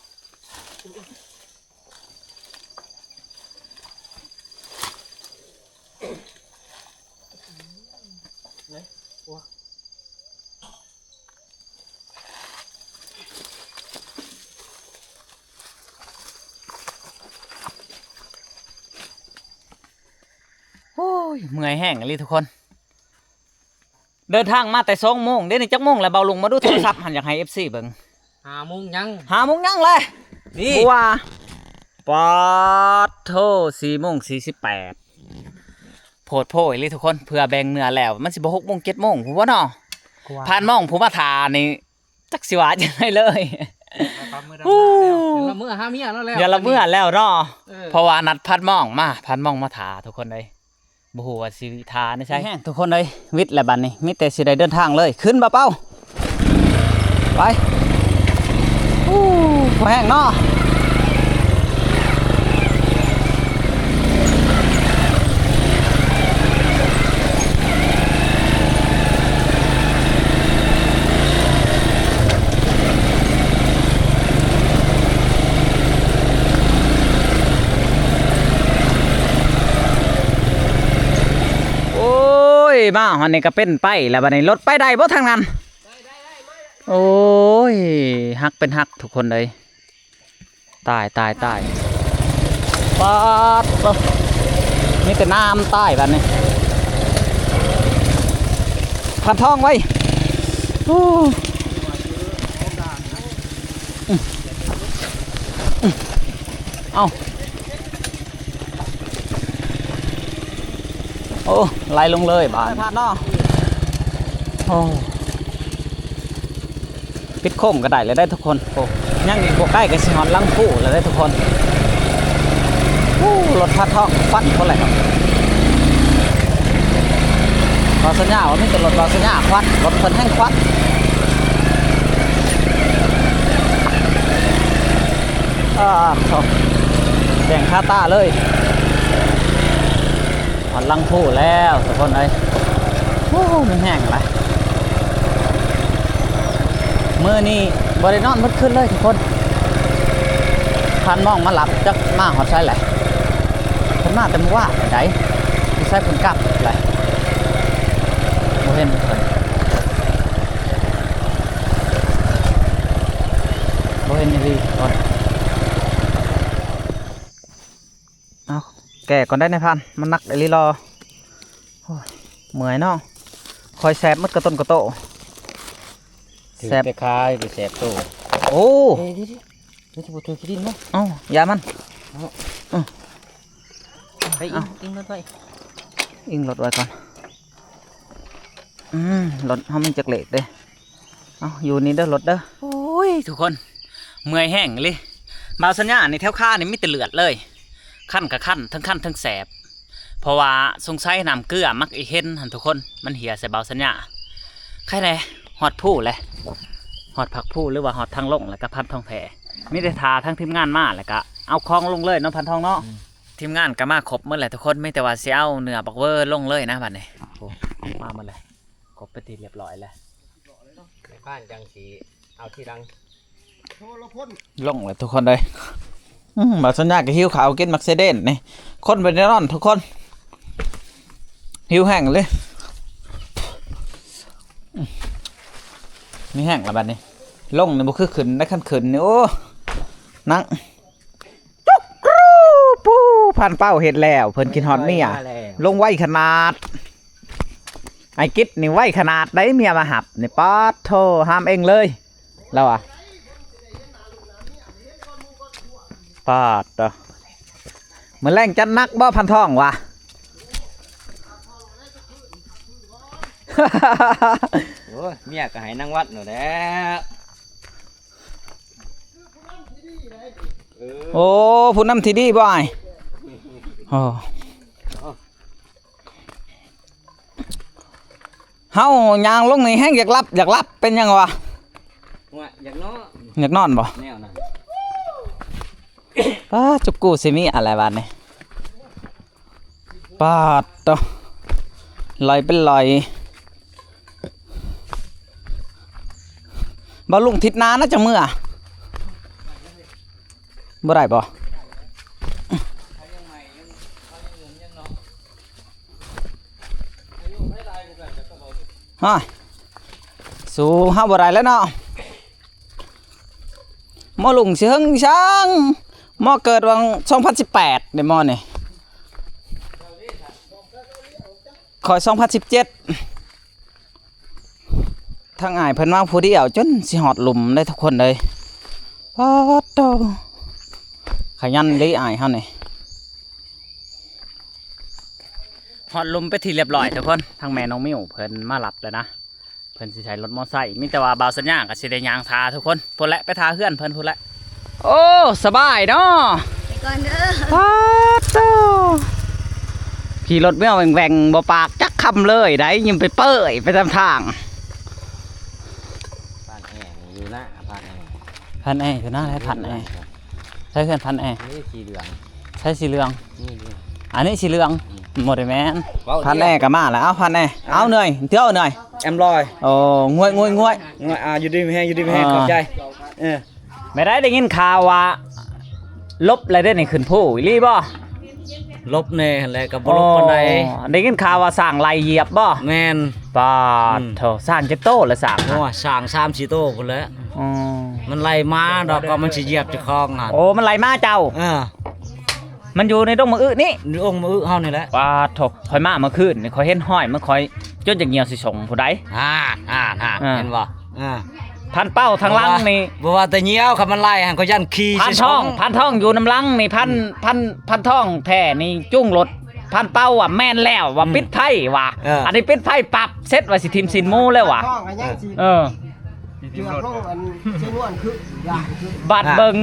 ໂອ້ຍ ເມື່ອຍແຮງອີ່ຫຼີທຸກຄົນ ເດີນທາງມາແຕ່ສອງໂມງ ດຽວນີ້ຈັກໂມງແລ້ວ? ເບົາລຸງມາດູໂທລະສັບຫັ້ນ ຢາກໃຫ້ເອັຟຊີເບິ່ງ ຫ້າໂມງຍັງ ຫ້າໂມງຍັງແລ້ວ ນີ້ ຜູ້ວ່າ ປາດໂທ ສີ່ໂມງສີ່ສິບແປດ ໂພດໂພອີ່ຫຼີທຸກຄົນ ເພື່ອແບ່ງເໜືອແລ້ວ ມັນຊິບໍ່ຫົກໂມງເຈັດໂມງພຸ້ນບໍ່ເນາະ? ຜ່ານມອງຜູ້ມາຖ້ານີ້ ຈັກຊິວ່າຈັ່ງໃດເລີຍ ດຳນາແລ້ວ ດຳນາແລ້ວ ດຳນາແລ້ວ ດຳນາແລ້ວເນາະ ເອີ ເພາະວ່ານັດພັນມອງມາ ພັນມອງມາຖ້າທຸກຄົນເອີຍ ບໍ່ຮູ້ວ່າຊິຖ້າໃນໃສ ແຮງທຸກຄົນເອີຍ ວິດແລ້ວບັດນີ້ ມີແຕ່ຊິໄດ້ເດີນທາງເລີຍ ຂຶ້ນບ່າວເປົາ ໄປ ໂອ້ ພໍແຮງເນາະ. ໂອ້ຍ ມາຮອດນີ້ກໍເປັນໄປແລ້ວ ບັດນີ້ລົດໄປໄດ້ບໍ່ທາງນັ້ນ? ໂອ້ຍ ຫັກເປັນຫັກທຸກຄົນເອີຍ ຕາຍ ຕາຍ ຕາຍ ປາດໂທ້ ມີແຕ່ນ້ຳຕາຍບາດນີ້ ພັນທອງໄວ້ ໂອ້ ເອົ້າ ໂອ້ ໄຫຼລົງເລີຍບາດນີ້ ໂອ້ ປິດໂຄ້ງກໍໄດ້ແລ້ວເດ້ທຸກຄົນ ໂອ້ ຍັງອີກບໍ່ໄກກໍຊິຮອດຫຼັງພູແລ້ວເດ້ທຸກຄົນ ໂອ້ ລົດພັນທອງຄວັນພຸ້ນແຫຼະ ເບົາສັນຍາວ່າມີແຕ່ລົດເບົາສັນຍາຄວັນ ລົດເພິ່ນແຮ່ງຄວັນ ອາ ໂທ້ ແຈ້ງຄາຕາເລີຍ. ຮອດຫຼັງພູແລ້ວທຸກຄົນເອີຍ ໂອ້ ມີແຮງຫຼາຍ ມື້ນີ້ບໍ່ໄດ້ນອນໝົດຄືນເລີຍທຸກຄົນ ພັນມອງມາຮັບ ຈັກມາຮອດໃສແຫຼະ ເພິ່ນມາແຕ່ມື້ວານໃດ ຢູ່ໃສເພິ່ນກັບແຫຼະ ບໍ່ເຫັນເພິ່ນ ບໍ່ເຫັນອີ່ຫຼີທຸກຄົນ. ເອົາ ແກ່ກ່ອນໄດ້ນາຍພານ ມັນໜັກອີ່ຫຼີຫຼໍ່ ໂອ້ຍ ເມື່ອຍເນາະ ຂ້ອຍແສບໝົດກະຕົນກະໂຕ ແສບແຕ່ຂາ ໄປແສບໂຕ ໂອ້ ເອີ ເດີ ເດີ ເດີ ເດີ ບໍ່ຖືກທີ່ດິນເນາະ ເອົ້າ ຢ່າມັນ ເອົາ ເອີ ໄປອີງ ເອົ້າ ອີງລົດໄວ້ ອີງລົດໄວ້ກ່ອນ ອືມ ລົດເຮົາມີຈັກເລກເດ້ ເອົ້າ ຢູ່ນີ້ເດີລົດເດີ ໂອ້ຍ ທຸກຄົນ ເມື່ອຍແຮງອີ່ຫຼີ ບ່າວສັນຍານີ້ແຖວຂານີ້ມີແຕ່ເລືອດເລີຍ ຄັນກະຄັນ ທັງຄັນທັງແສບ ເພາະວ່າສົງໄສນ້ຳເກືອມັກອີເຫັນຫັ້ນທຸກຄົນ ມັນເຫ່ຍໃສ່ບ່າວສັນຍາ ໃຄແດ່ ຮອດພູແຫຼະ ຮອດພັກພູ ຫຼືວ່າຮອດທາງລົງແລ້ວກະພັນທອງແພ ມີແຕ່ຖ້າທາງທີມງານມາ ແລ້ວກະເອົາຂອງລົງເລີຍເນາະ ພັນທອງເນາະ ອືມ ທີມງານກໍມາຄົບໝົດແຫຼະທຸກຄົນ ມີແຕ່ວ່າຊິເອົາເນື້ອບັກເວີລົງເລີຍນະບັດນີ້ ໂອ້ ມາໝົດແລ້ວ ຄົບເປັນທີ່ຮຽບຮ້ອຍແລ້ວ ແມ່ບ້ານຈັ່ງຊິເອົາທີຫຼັງ ລົງແລ້ວທຸກຄົນເອີຍ ອືມ ບ່າວສັນຍາກໍຫິວເຂົ້າກິນໝາກເຊເດນນີ້ ຄົນບໍ່ໄດ້ນອນທຸກຄົນ ຫິວແຮງເລີຍ ມີແຮງແລ້ວບັດນີ້ ລົງນີ້ບໍ່ຄືຂຶ້ນໄດ້ ຄັນຂຶ້ນນີ້ ໂອ້ ນັ່ງ ຈຸກຮູ ປູ ພັນເປົ້າເຮັດແລ້ວ ເພິ່ນຄິດຮອດເມຍ ລົງໄວຂະໜາດ ອ້າຍກິດນີ້ໄວຂະໜາດໃດ ເມຍມາຮັບນີ້ ປາດໂທ້ ຫ້າມເອງເລີຍ ລາວວ່າ ປາດໂທ້ ມື້ແລງຈັດໜັກບໍ່ ພັນທອງວ່າ ໂອ້ຍ ເມຍກໍໃຫ້ນາງວັດໂລດແຫຼະ. ໂອ້ ຜູ້ນຳທີ່ດີບໍ່ອ້າຍ ໂອ້ ເຮົາຍ່າງລົງນີ້ແຮ່ງຢາກຫຼັບ ຢາກຫຼັບ ເປັນຫຍັງວະ ໂອ້ຍ ຢາກນອນ ຢາກນອນບໍ່ ແນວນັ້ນ ປ້າ ຈຸກກູຊິມີອະໄລບາດນີ້ ປາດໂທ້ ລອຍເປັນລອຍ ບ່າວລຸງທິດໜ້ານະ ຈັ່ງເມືອ ບໍ່ໄດ້ບໍ່? ຮະ ສູ້ເຮົາບໍ່ໄດ້ແລ້ວເນາະ ໝໍລຸງຊິເຫິງຊ່າງ ໝໍເກີດວັນສອງພັນສິບແປດເດ້ໝໍນີ້. ຂ້ອຍສອງພັນສິບເຈັດ ທາງອ້າຍເພິ່ນມາຜູ້ດຽວຈົນຊິຮອດລຸ່ມເດ້ທຸກຄົນເອີຍ. ປາດໂທ້ ຂະຫຍັນເດ້ອ້າຍເຮົານີ້. ຮອດລຸ່ມເປັນທີ່ລຽບລ້ອຍທຸກຄົນ, ທາງແມ່ນ້ອງມິວເພິ່ນມາຮັບແລ້ວນະ. ເພິ່ນຊິໃຊ້ລົດມໍໄຊ, ມີແຕ່ວ່າບ່າວສັນຍາກໍຊິໄດ້ຍ່າງຖ້າທຸກຄົນ. ພຸ້ນແຫຼະ ໄປຖ້າເຮືອນເພິ່ນພຸ້ນແຫຼະ. ໂອ້ ສະບາຍເນາະ. ໄປກ່ອນເດີ. ປາດໂທ້ ຂີ່ລົດແມວແຫວ່ງໆ ບໍ່ປາກຈັກຄຳເລີຍໄດ໋, ຍິ້ມເປີຍໆ ໄປຕາມທາງ. ພັນແອຢູ່ນະ ພັນແອ ພັນແອຢູ່ນະ ໃນພັນແອ. ໃຊ້ເຮືອນພັນແອ. ນີ້ສີເຫຼືອງ. ໃຊ້ສີເຫຼືອງ. ນີ້ ນີ້ ອັນນີ້ສີເຫຼືອງ. ອືມ ບໍ່ໄດ້ແມ່ນ. ເວົ້າ ພັນແອກໍມາແລ້ວ. ເອົາ ພັນແອ. ເອົາ ເໜື່ອຍ ເທື່ອເໜື່ອຍ. ແອມລອຍ. ໂອ້ ງວຍ ງວຍ ງວຍ. ອ່າ ຢູ່ດີມີແຮງ ຢູ່ດີມີແຮງ. ເອີ ຂອບໃຈ. ເອີ ແມ່ນໄດ໋ ໄດ້ຍິນຂ່າວວ່າລົບແລ້ວເດ້ນີ້ ຂຶ້ນພູອີ່ຫຼີບໍ່? ລົບແດ່ຫັ້ນແຫຼະ ກໍບໍ່ລົບປານໃດ. ອໍ ໄດ້ຍິນຂ່າວວ່າຊ້າງໄລ່ຢຽບບໍ່? ແມ່ນ. ປາດ ອືມ ໂທ້ ຊ້າງຈັກໂຕລະຊ້າງ? ໂອ້ຍ ຊ້າງສາມສີ່ໂຕພຸ້ນແຫຼະ. ອໍ ມັນໄລ່ມາດອກ ກໍມັນຊິຢຽບເຈົ້າຂອງຫັ້ນ. ໂອ້ ມັນໄລ່ມາເຈົ້າ? ເອີ ມັນຢູ່ໃນດົງໝາກອຶນີ້? ໃນດົງໝາກອຶເຮົານີ້ແຫຼະ. ປາດໂທ້ ຂ້ອຍມາເມື່ອຄືນນີ້ ຂ້ອຍເຫັນຮອຍມັນ ຂ້ອຍຈົນຢາກຍ່ຽວຊິສົ່ງຜູ້ໃດ. ອ່າ ອ່າ ອ່າ ອ່າ ເຫັນບໍ່? ອ່າ ພັນເປົ້າທາງຫຼັງນີ້ ບໍ່ວ່າແຕ່ຍ່ຽວ ຄັນມັນໄລ່ຫັ້ນ ຂ້ອຍຢ້ານຂີ່ ພັນທອງ ຊິຊົນ ພັນທອງຢູ່ນຳຫຼັງນີ້ ພັນ ອືມ ພັນ ພັນທອງແທ້ນີ້ ຈູງລົດ ພັນເປົ້າວ່າແມ່ນແລ້ວ ວ່າ ອືມ ປິດໄຟວ່າ. ເອີ ອັນນີ້ປິດໄຟປັບ ເສັດວ່າຊິຖິ້ມຊີ້ນໝູແລ້ວວ່ະ. ເອີ ເກືອບລົງອັນ ຊິນວນຄື ຢ້ານຄື ບາດເບິ່ງ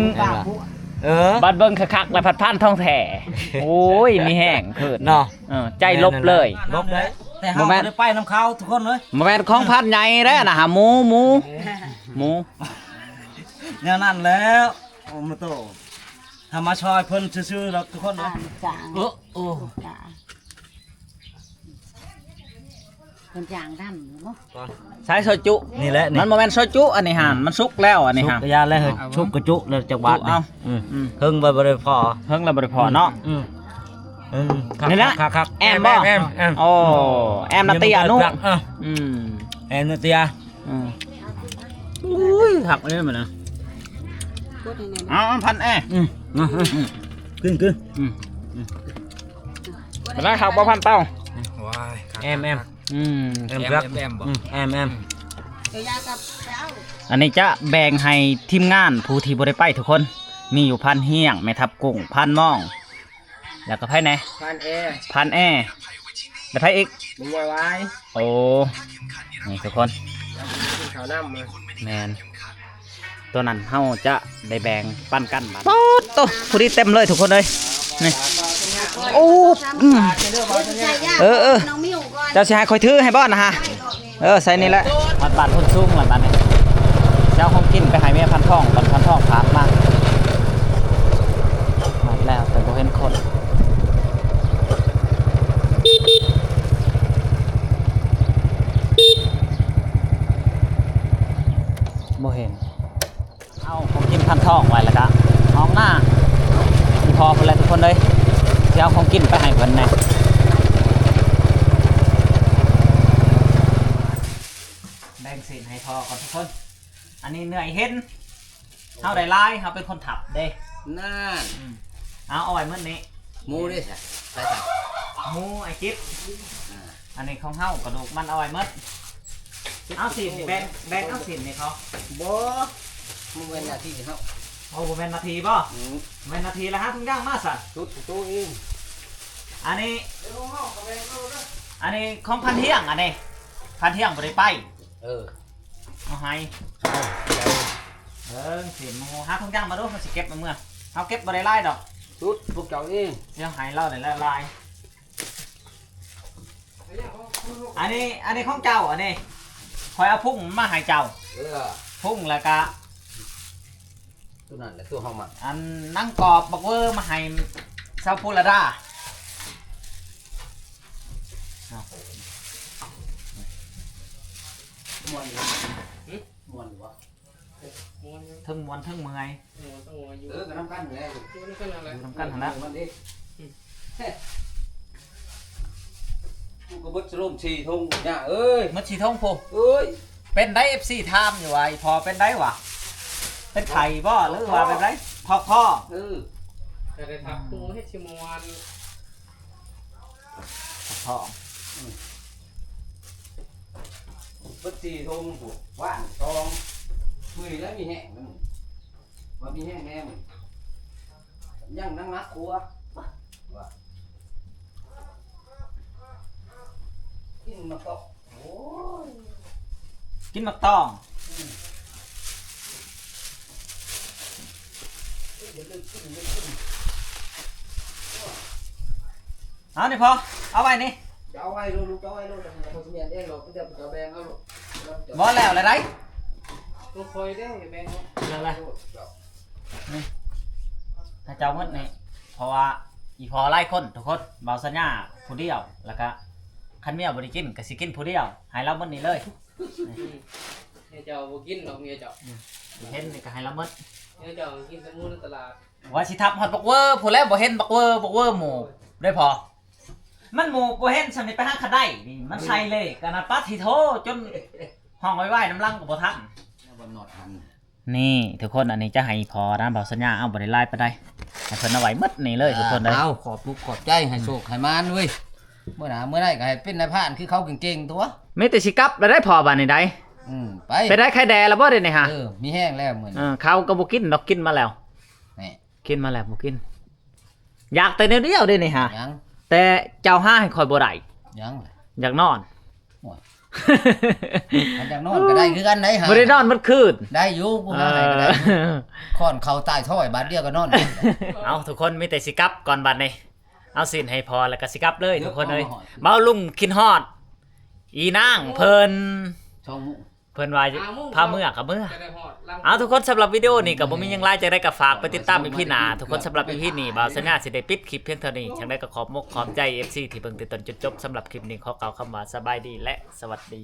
ເອີ ບາດເບິ່ງຄັກໆ ແລ້ວພັນທອງແທ້. ໂອ້ຍ ມີແຮງຂຶ້ນເນາະ. ເອີ ໃຈລົບເລີຍ. ລົບເລີຍ. ແຕ່ເຮົາບໍ່ແມ່ນ ບໍ່ໄດ້ໄປນຳເຂົາທຸກຄົນເລີຍ. ບໍ່ແມ່ນຂອງພັນໃຫຍ່ເດ້ນະ ຫາໝູ ໝູ ໝູ ແນວນັ້ນແລ້ວ. ໂອ້ ມາໂຕ ຖ້າມາຊ່ອຍເພິ່ນຊື່ໆດອກທຸກຄົນເລີຍ. ໂອ້ ໂອ້ ເພິ່ນຈາງດຳຢູ່ບໍ່? ໃຊ້ຊອຍຈຸ ນີ້ແຫຼະ ນີ້ ມັນບໍ່ແມ່ນຊອຍຈຸ ອັນນີ້ຫາ ອືມ ມັນສຸກແລ້ວ ອັນນີ້ຫາ ສຸກກະຢ່າແລ້ວ ເຮີ້ຍ ສຸກກະຈຸແລ້ວຈັກບາດນີ້. ເອົາ ອືມ ອືມ ເທິງບໍ່ ບໍ່ໄດ້ພໍ ເທິງແລ້ວບໍ່ໄດ້ພໍເນາະ. ອືມ ອືມ ນີ້ແຫຼະ ຄັກໆ ແອມບໍ່? ແອມ ແອມ ແອມ ໂອ້ ແອມນາເຕຍອະນຸ ເອີ ອືມ ແອມນາເຕຍ. ອືມ ອຸ້ຍ ຄັກເດ້ມັນນະ. ເອົາ ເອົາ ພັນແອ. ອືມ ມາ ອືມ ຂຶ້ນ ຂຶ້ນ. ອືມ ອືມ ເປັນໄດ້ຄັກບໍ່ ພັນເປົ້າ? ວ້າຍ ແອມ ແອມ ອືມ ແອມ ແອມ ແອມ ອັນນີ້ຈະແບ່ງໃຫ້ທີມງານຜູ້ທີ່ບໍ່ໄດ້ໄປທຸກຄົນ ມີຢູ່ພັນຮຽງ ແມ່ທັບກຸ້ງ ພັນມອງ ແລ້ວກໍໃຜແດ່? ພັນແອ ພັນແອ ແລ້ວໃຜອີກ? ແມ່ຍາຍຫວາຍ. ໂອ້ ນີ້ທຸກຄົນ ກິນເຂົ້ານຳ. ແມ່ນ ຕົວນັ້ນເຮົາຈະໄດ້ແບ່ງປັນກັນບາດ. ປາດໂທ້ ພໍດີເຕັມເລີຍທຸກຄົນເອີຍ ນີ້. ໂອ້ ອືມ ເອີ ເອີ ເຈົ້າຊິໃຫ້ຂ້ອຍຖືໃຫ້ບໍ່ນະຮະ? ເອີ ໃສ່ນີ້ແຫຼະ. ຮອດບ້ານໂພນສູງແລ້ວບາດນີ້ ຊິເອົາຂອງກິນໄປໃຫ້ເມຍພັນທອງ ພັນທອງຝາກມາ. ຮອດແລ້ວແຕ່ບໍ່ເຫັນຄົນ ບໍ່ເຫັນ. ເອົາຂອງກິນພັນທອງໄວ້ ແລ້ວກະຫ້ອງໜ້າ ອີ່ພໍ່ເພິ່ນແຫຼະທຸກຄົນເອີຍ. ຊິເອົາຂອງກິນໄປໃຫ້ເພິ່ນແດ່. ແບ່ງຊີ້ນໃຫ້ພໍ່ກ່ອນທຸກຄົນ. ອັນນີ້ເໜື່ອຍເຫັນ ເຮົາໄດ້ຫຼາຍ ເຮົາເປັນຄົນທັບເດ້. ນັ້ນ ອືມ ເອົາ ເອົາໄວ້ໝົດນີ້. ໝູເດ້ຊະ? ໃສ່ ໝູໄອ້ຈິດ. ອ່າ ອັນນີ້ຂອງເຮົາ ກະດູກມັນເອົາໄວ້ໝົດ. ເອົາຊີ້ນນີ້ແບ່ງ ແບ່ງເອົາຊີ້ນນີ້ເຂົາ. ບໍ່ ບໍ່ແມ່ນໜ້າທີ່ເຮົາ. ໂອ້ ບໍ່ແມ່ນໜ້າທີ່ບໍ່? ອືມ ບໍ່ແມ່ນໜ້າທີ່ລະ ຫາຖົງຢາງມາຊະ. ຊຸດໂຕເອງ. ອັນນີ້ ອັນນີ້ຂອງພັນຮຽງ ອັນນີ້ພັນຮຽງບໍ່ໄດ້ໄປ. ເອີ ເອົາໃຫ້ ເອີ ຊີ້ນໝູ. ຫາຖົງຢາງມາດູ ເຮົາຊິເກັບມາເມືອ. ເຮົາເກັບບໍ່ໄດ້ຫຼາຍດອກ. ຊຸດພວກເຈົ້າເອງ. ດຽວໃຫ້ລາວໄດ້ຫຼາຍໆ. ອັນນີ້ ອັນນີ້ຂອງເຈົ້າ ອັນນີ້ ຂ້ອຍເອົາພຸ້ງມາໃຫ້ເຈົ້າ. ເອີ ພຸ້ງ ແລ້ວກະ ຕົວນັ້ນແຫຼະ ຕົວເຮົາມັກ. ອັນໜັງກອບບັກເວີມາໃຫ້ສາວພູລະດາ. ມ່ວນຢູ່ບໍ່? ມ່ວນຢູ່ບໍ່? ມ່ວນຢູ່ ເທິງມ່ວນເທິງເມື່ອຍ. ເອີ ກໍນຳກັນແຫຼະ ຢູ່ນຳກັນຫັ້ນແຫຼະ ຢູ່ນຳກັນຫັ້ນແຫຼະ. ມັນເດ້ ອືມ ກູກໍເບິດສະໂລມສີ່ຖົງ ຍ່າເອີຍ ໝົດສີ່ຖົງພຸ້ນ. ເອີຍ ເປັນໄດ ເອັຟຊີ ຖາມຢູ່ວ່າ ອີ່ພໍ່ເປັນໄດຫວາ? ເປັນໄຂ້ບໍ່ ຫຼືວ່າແບບໃດ? ຄອກຄໍ. ເອີ ກໍໄດ້ຖາມຜູ້ເຮັດຊິມ່ວນ. ຄອກຄໍ ອືມ ໝົດສີ່ຖົງພຸ້ນ ຫວ່ານສອງ ມື້ນີ້ແຫຼະມີແຮງນຳ ວ່າມີແຮງແດ່ມື້ນີ້ ຍັງໜັກໆ ຄົວ ວ່າ ກິນໝາກຕອງ ໂອ້ຍ ກິນໝາກຕອງ ອືມ ເອົານີ້ພໍ ເອົາໄວ້ນີ້ ຈະເອົາໄວ້ໂລດ ລູກ ຈະເອົາໄວ້ໂລດ ເຂົາຊິແມ່ນເອງດອກ ເຈົ້າ ເຈົ້າແບ່ງເອົາໂລດ ບໍ່ແລ້ວລະໄດ໋ ຕົວຂ້ອຍເດ້ ແບ່ງເອົາ ແລ້ວລະ ນີ້ ໃຫ້ເຈົ້າໝົດນີ້ ເພາະວ່າອີ່ພໍ່ຫຼາຍຄົນທຸກຄົນ ບ່າວສັນຍາຜູ້ດຽວ ແລ້ວກະຄັນເມຍບໍ່ໄດ້ກິນກະຊິກິນຜູ້ດຽວ ໃຫ້ລາວໝົດນີ້ເລີຍ ເມຍເຈົ້າບໍ່ກິນດອກ ເມຍເຈົ້າ ອືມ ເຫັນນີ້ກະໃຫ້ລາວໝົດ ເມຍເຈົ້າກິນແຕ່ໝູໃນຕະຫຼາດ ວ່າຊິທັບຮອດບັກເວີພຸ້ນແຫຼະ ບໍ່ເຫັນບັກເວີ ບັກເວີໝູ່ເດ້ພໍ ມັນໝູ່ບໍ່ເຫັນຊ່ຳນີ້ ໄປຫາຄັນໄດນີ້ ມັນໃສ່ເລກ ອັນນັ້ນ ປາດທິໂທ ຈົນຮ້ອງໄຫວ້ໆນຳຫຼັງກໍບໍ່ທັນ ແນວບໍ່ນອດຫັນ ນີ້ທຸກຄົນ ອັນນີ້ຈະໃຫ້ພໍ່ນະ ບ່າວສັນຍາ ເອົາ ບໍ່ໄດ້ຫຼາຍປານໃດ ໃຫ້ເພິ່ນເອົາໄວ້ໝົດນີ້ເລີຍທຸກຄົນເດີ ເອົາ ຂອບມຸກຂອບໃຈ ໃຫ້ໂຊກໃຫ້ໝານເວີຍ ມື້ໜ້າມື້ໃດກໍໃຫ້ເປັນນາຍພານຄືເຂົາເກັ່ງໆຕົວະ ມີແຕ່ຊິກັບແລ້ວໄດ໋ພໍ່ ບາດນີ້ໄດ໋ ອືມ ໄປ ໄປໄດ້ໄຂ່ແດ່ແລ້ວບໍ່ດຽວນີ້ຫາ ເອີ ມີແຮງແລ້ວມື້ນີ້ ເອີ ເຂົາກໍບໍ່ກິນດອກ ກິນມາແລ້ວ ນີ້ ກິນມາແລ້ວບໍ່ກິນ ຢາກແຕ່ແນວດຽວເດ້ນີ້ຫາ ຫຍັງ ແຕ່ເຈົ້າຫາໃຫ້ຂ້ອຍບໍ່ໄດ້ ຫຍັງ ຢາກນອນ ໂອ້ຍ ຄັນຢາກນອນກໍໄດ້ຄືກັນໄດ໋ຫາ ບໍ່ໄດ້ນອນໝົດຄືນ ໄດ້ຢູ່ ຜູ້ຫາໃຫ້ກໍໄດ້ ເອີ ຄ້ອນເຂົ້າໃຕ້ທ້ອຍບາດດຽວກໍນອນ ເອົາ ທຸກຄົນ ມີແຕ່ຊິກັບກ່ອນບາດນີ້ ເອົາຊີ້ນໃຫ້ພໍແລ້ວກໍຊິກັບເລີຍທຸກຄົນເອີຍ ເອົາ ລຸງຄິດຮອດ ອີນາງເພິ່ນ ສອງໂມງ ເພິ່ນວ່າພາເມືອກໍເມືອ ເອົາ ທຸກຄົນ ສຳລັບວິດີໂອນີ້ກໍບໍ່ມີຫຍັງຫຼາຍ ຈັ່ງໃດກໍຝາກໄປຕິດຕາມອີພີໜ້າ ທຸກຄົນ ສຳລັບອີພີນີ້ ບ່າວສັນຍາຊິໄດ້ປິດຄລິບພຽງເທົ່ານີ້ ຈັ່ງໃດກໍຂອບມຸກຂອບໃຈເອັຟຊີທີ່ເບິ່ງແຕ່ຕົ້ນຈົນຈົບ ສຳລັບຄລິບນີ້ຂໍກ່າວຄຳວ່າສະບາຍດີ ແລະ ສະຫວັດດີ.